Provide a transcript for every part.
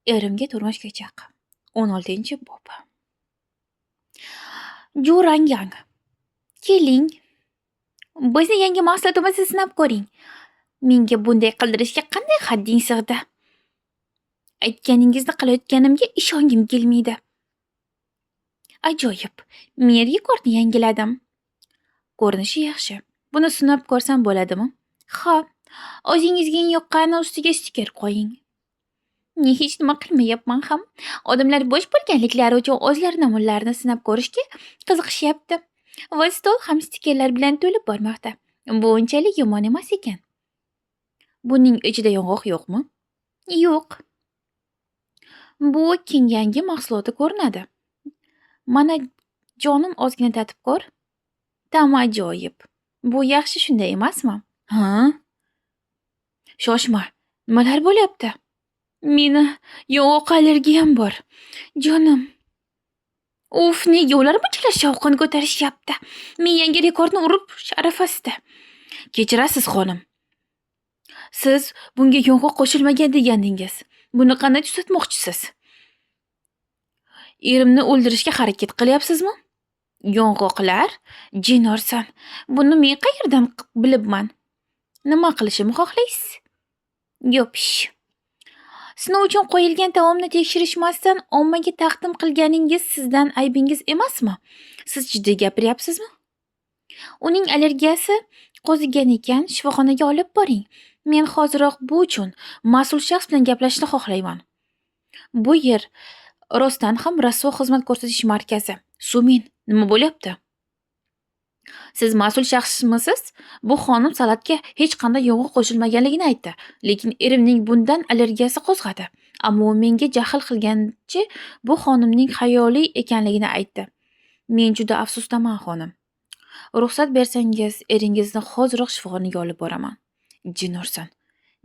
Erimga turmushga chiq. 16-bob. Jurangang. Keling. Bizni yangi mahsulotimizni sinab ko'ring. Menga bunday qildirishga qanday hadding sig'di? Aytganingizni qilayotganimga ishongim kelmaydi. Ajoyib. Men rekordni yangiladim. Ko'rinishi yaxshi. Buni sinab ko'rsam bo'ladimi? Ha, o'zingizga yoqqani ustiga stiker qo'ying. Men hech nima qilmayapman ham. Odamlar bo'sh bo'lganliklari uchun o'zlari namunalarini sinab ko'rishga qiziqishyapti. Va stol ham stikerlar bilan to'lib bormoqda. Bu unchalik yomon emas ekan. Buning ichida yong'oq yo'qmi? Yo'q. Bu yangi mahsuloti ko'rinadi. Mana jonim, ozgina tatib ko'r. Ta'mi ajoyib. Bu yaxshi, shunday emasmi? Ha? Shoshma. Nimalar bo'lyapti? Meni yong'oq allergiyam bor. Jonim. Uf, nega ular bunchalar shovqin ko'tarishyapti? Men yangi rekordni urib arafasida. Kechirasiz, xonim. Siz bunga yong'oq qo'shilmagan degandingiz. Buni qanday tuzatmoqchisiz? Erimni o'ldirishga harakat qilyapsizmi? Yong'oqlar? Jin ursin. Buni men qayerdan bilibman? Nima qilishimni xohlaysiz? Yopish. Sinov uchun qo'yilgan taomni tekshirishmasdan ommaga taqdim qilganingiz sizdan aybingiz emasmi? Siz jiddiy gapiryapsizmi? Uning allergiyasi qo'zigan ekan, shifoxonaga olib boring. Men hoziroq bu uchun mas'ul shaxs bilan gaplashishni xohlayman. Bu yer rostdan ham rasvo xizmat ko'rsatish markazi. Sumin, nima bo'lyapti? Siz mas'ul shaxsmisiz? Bu xonim salatga hech qanday yong'oq qo'shilmaganligini aytdi, lekin erimning bundan allergiyasi qo'zg'adi. Ammo u menga jahl qilgancha bu xonimning xayoliy ekanligini aytdi. Men juda afsusdaman, xonim. Ruxsat bersangiz, eringizni hoziroq shifoxonaga olib boraman. Jin ursin.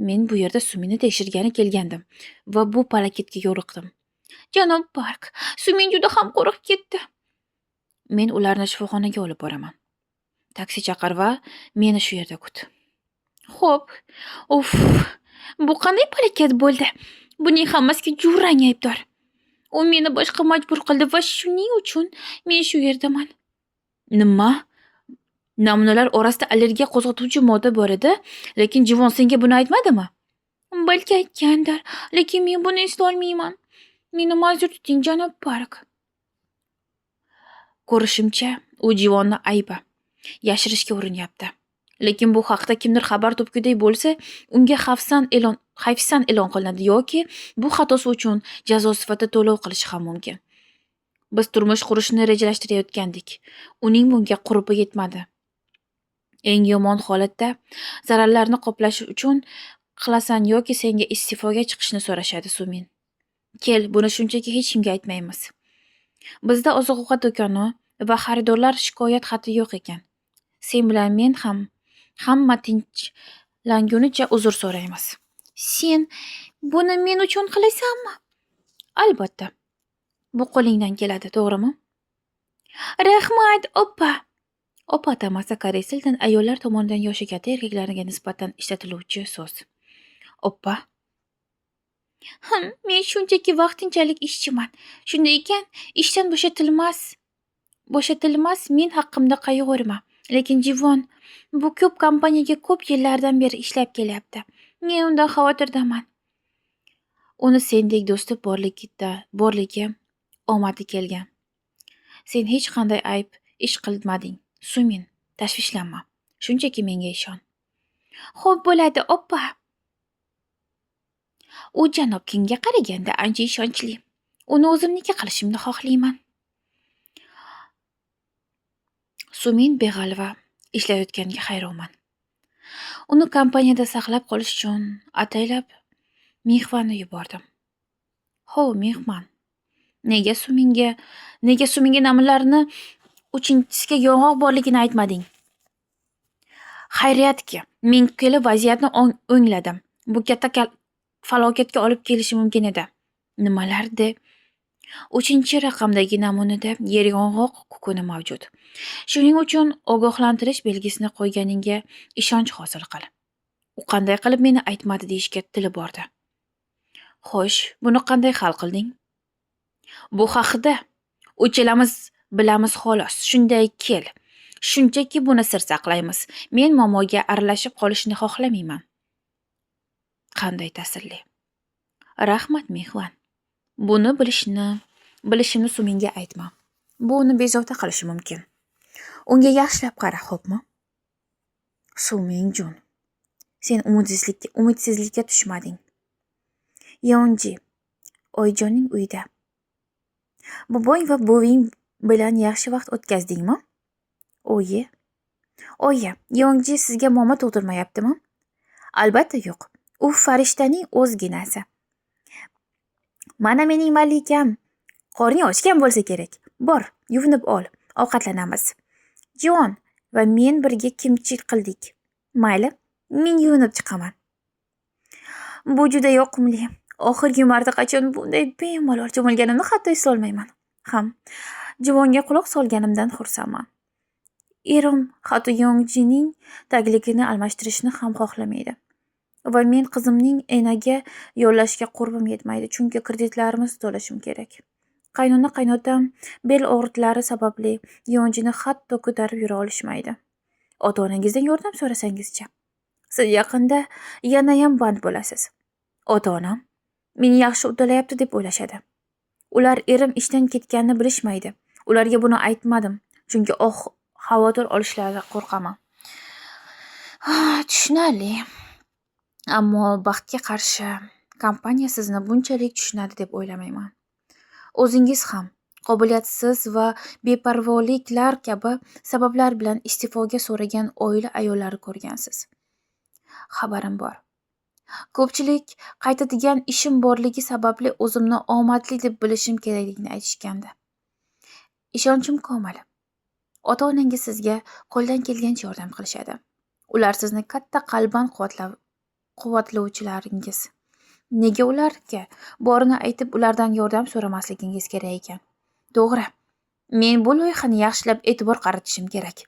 Men bu yerda Suminni tekshirgani kelgandim va bu palakatga yo'liqdim. Janob Park, Sumin juda ham qo'rqib ketdi. Men ularni shifoxonaga olib boraman. Taksi chaqir va meni shu yerda kut. Xo'p. Uf, bu qanday palakat bo'ldi? Buning hammasiga Jurang aybdor. U meni boshqa majbur qildi va shuning uchun men shu yerdaman. Nima? Namunalar orasida allergiya qo'zg'atuvchi modda bor edi, lekin Jivon senga buni aytmadimi? Balki aytgandir, lekin men buni eslolmayman. Meni ma'zur tuting, janob Park. Ko'rishimcha, u Jivonni aybi. Yashirishga urinyapti. Lekin bu haqda kimdir xabar topguday bo'lsa, unga xavfsan e'lon qilinadi yoki bu xatosi uchun jazo sifatida to'lov qilishi ham mumkin. Biz turmush qurishni rejalashtirayotgandik. Uning bunga qurbi yetmadi. Eng yomon holatda zararlarni qoplash uchun qilasan yoki senga iste'foga chiqishni so'rashadi, Sumin. Kel, buni shunchaki hech kimga aytmaymiz. Bizda oziq-ovqat do'koni va xaridorlar shikoyat xati yo'q ekan. Sen bilan men ham hamma tinchlangunicha uzr so'raymiz. Sen buni men uchun qilasanmi? Albatta. Bu qo'lingdan keladi, to'g'rimi? Rahmat, oppa. Oppa atamasi koreys tilidan ayollar tomonidan yoshi katta erkaklarga nisbatan ishlatiluvchi so'z. Oppa. Men shunchaki vaqtinchalik ishchiman. Shunday ekan, ishdan bo'shatilmas men haqimda qayg'urma. Lekin Jivon bu ko'p kompaniyaga ko'p yillardan beri ishlab kelyapti. Men undan xavotirdaman. Uni sendek do'sti borligi omadi kelgan. Sen hech qanday ayb ish qilmading. Sumin, tashvishlanma. Shunchaki menga ishon. Xo'p bo'ladi, oppa. U janob Kingga qaraganda ancha ishonchli. Uni o'zimniki qilishimni xohlayman. Sumin beg'alva ishlayotganiga hayronman. Uni kompaniyada saqlab qolish uchun ataylab Mehvanni yubordim. Hov, Mehvan. Nega Suminga namunlarni uchinchisiga yong'oq borligini aytmading? Xayriyatki, men kelib vaziyatni o'ngladim. Bu katta falokatga olib kelishi mumkin edi. Nimalar de? 3-raqamdagi namunada yer yong'oq kukuni mavjud. Shuning uchun ogohlantirish belgisini qo'yganingga ishonch hosil qil. U qanday qilib meni aytmadi deyishga tili bordi. Xo'sh, buni qanday hal qilding? Bu haqida uchalamiz bilamiz xolos. Shunday kel. Shunchaki buni sir saqlaymiz. Men muammoga aralashib qolishni xohlamayman. Qanday ta'sirli. Rahmat, Mehvan. Buni bilishimni Suminga aytma. Bu uni bezovta qilishi mumkin. Unga yaxshilab qara, xo'pmi? Sumingjun. Sen umidsizlikka tushmading. Yeonji, Oyjonning uyida. Bobong va buving bilan yaxshi vaqt o'tkazdingmi? Oyi. Oyi, Yeonji sizga muammo tug'dirmayaptimi? Albatta yo'q. U farishtaning o'zginasi. Mana mening malikam. Qorning ochgan bo'lsa kerak. Bor, yuvinib ol. Ovqatlanamiz. Jiwon va men birga kimchi qildik. Mayli, men yuvinib chiqaman. Bu juda yoqimli. Oxirgi marta qachon bunday bemalol cho'milganimni hatto eslolmayman ham. Juvonga quloq solganimdan xursandman. Erim hatto Yeonjining taglikini almashtirishni ham xohlamaydi. Va men qizimning enaga yollashga qurbim yetmaydi, chunki kreditlarimizni to'lashim kerak. Qaynona qaynotam bel og'riqlari sababli Yeonjini hatto ko'tarib yura olishmaydi. Ota-onangizdan yordam so'rasangizchi? Siz yaqinda yanayam band bo'lasiz. Ota-onam meni yaxshi uddalayapti deb o'ylashadi. Ular erim ishdan ketganini bilishmaydi. Ularga buni aytmadim, chunki xavotir olishlaridan qo'rqaman. Tushunarli. Ammo baxtga qarshi kompaniya sizni bunchalik tushunadi deb o'ylamayman. O'zingiz ham qobiliyatsiz va beparvoliklar kabi sabablar bilan iste'foga so'ragan oila ayollari ko'rgansiz. Xabarim bor. Ko'pchilik qaytadigan ishim borligi sababli o'zimni omadli deb bilishim kerakligini aytishgandi. Ishonchim komil. Ota-onangiz sizga qo'ldan kelgancha yordam qilishadi. Ular sizni katta qalban quvvatlovchilaringiz. Nega ularga borini aytib ulardan yordam so'ramasligingiz kerak ekan? To'g'ri. Men bu loyihani yaxshilab e'tibor qaratishim kerak.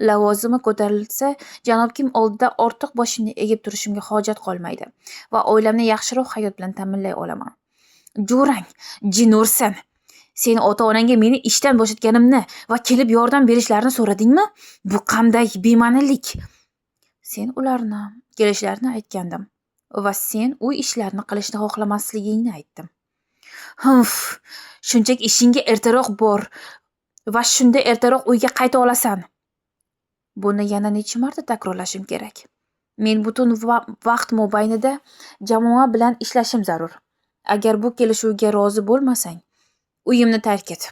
Lavozimi ko'tarilsa, janob Kim oldida ortiq boshimni egib turishimga hojat qolmaydi va oilamni yaxshiroq hayot bilan ta'minlay olaman. Jo'rang, jin ursin. Sen ota-onangga meni ishdan bo'shatganimni va kelib yordam berishlarini so'radingmi? Bu qanday bema'nilik? Sen ularni kelishlarini aytgandim va sen uy ishlarini qilishni xohlamasligingni aytdim. Humph, shunchaki ishingga ertaroq bor va shunda ertaroq uyga qayta olasan. Buni yana necha marta takrorlashim kerak? Men butun vaqt mobaynida jamoa bilan ishlashim zarur. Agar bu kelishuvga rozi bo'lmasang, uyimni tark et.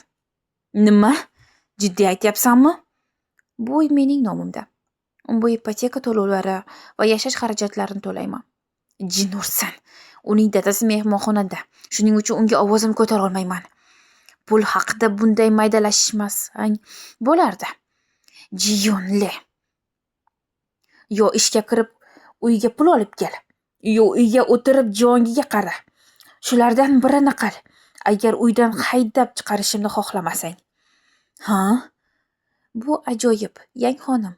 Nima? Jiddiy aytyapsanmi? Bu uy mening nomimda. Bu ipoteka to'lovlari va yashash xarajatlarini to'layman. Jin ursin. Uning dadasi mehmonxonada. Shuning uchun unga ovozimni ko'tara olmayman. Pul haqida bunday maydalashmasang bo'lardi. Jiyonli. Yo ishga kirib uyga pul olib kel, yo uyga o'tirib Jiyongiga qara. Shulardan birini qil. Agar uydan haydab chiqarishimni xohlamasang. Ha? Bu ajoyib, Yang xonim.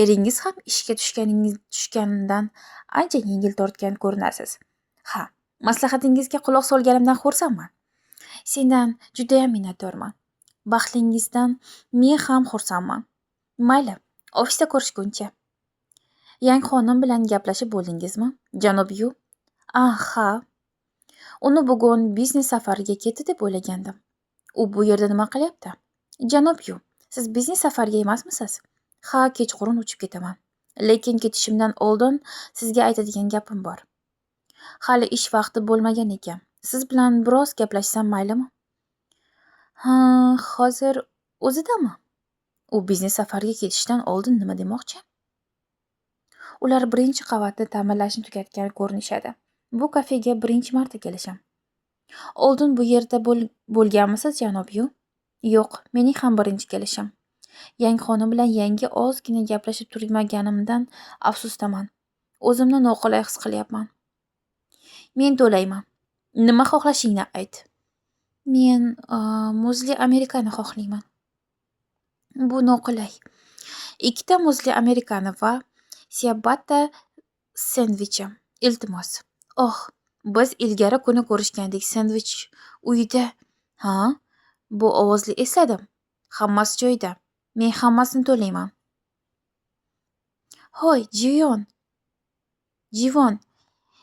Eringiz ham ishga tushganidan ancha yengil tortgan ko'rinasiz. Ha, maslahatingizga quloq solganimdan xursandman. Sendan judayam minnatdorman. Baxtingizdan men ham xursandman. Mayli, ofisda ko'rishguncha. Yang xonim bilan gaplashib bo'ldingizmi, janob Yu? Aha. Uni bugun biznes safariga ketdi deb o'ylagandim. U bu yerda nima qilyapti? Janob Yu, siz biznes safariga emasmisiz? Ha, kechqurun uchib ketaman. Lekin ketishimdan oldin sizga aytadigan gapim bor. Hali ish vaqti bo'lmagan ekan. Siz bilan biroz gaplashsam maylimi? Ha, hozir o'zidami? U biznes safariga ketishdan oldin nima demoqchi? Ular birinchi qavatni ta'mirlashni tugatgan ko'rinishadi. Bu kafega birinchi marta kelishim. Oldin bu yerda bo'lganmisiz, janob Yu? Yo'q, mening ham birinchi kelishim. Yang xonim bilan yangi ozgina gaplashib turmaganimdan afsusdaman. O'zimni noqulay his qilyapman. Men to'layman. Nima xohlashingni ayt. Men muzli amerikani xohlayman. Bu noqulay. 2ta muzli amerikani va siabatta sendvichi. Iltimos. Oh, Biz ilgari kuni ko'rishgandik sendvich uyida. Ha, bu ovozni esladim. Hammasi joyida. Men hammasini to'layman. Hoy, Jiyon. Jivon,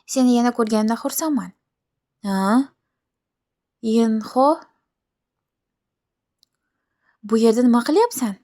seni yana ko'rganimdan xursandman. Ha? Yinho? Bu yerda nima qilyapsan?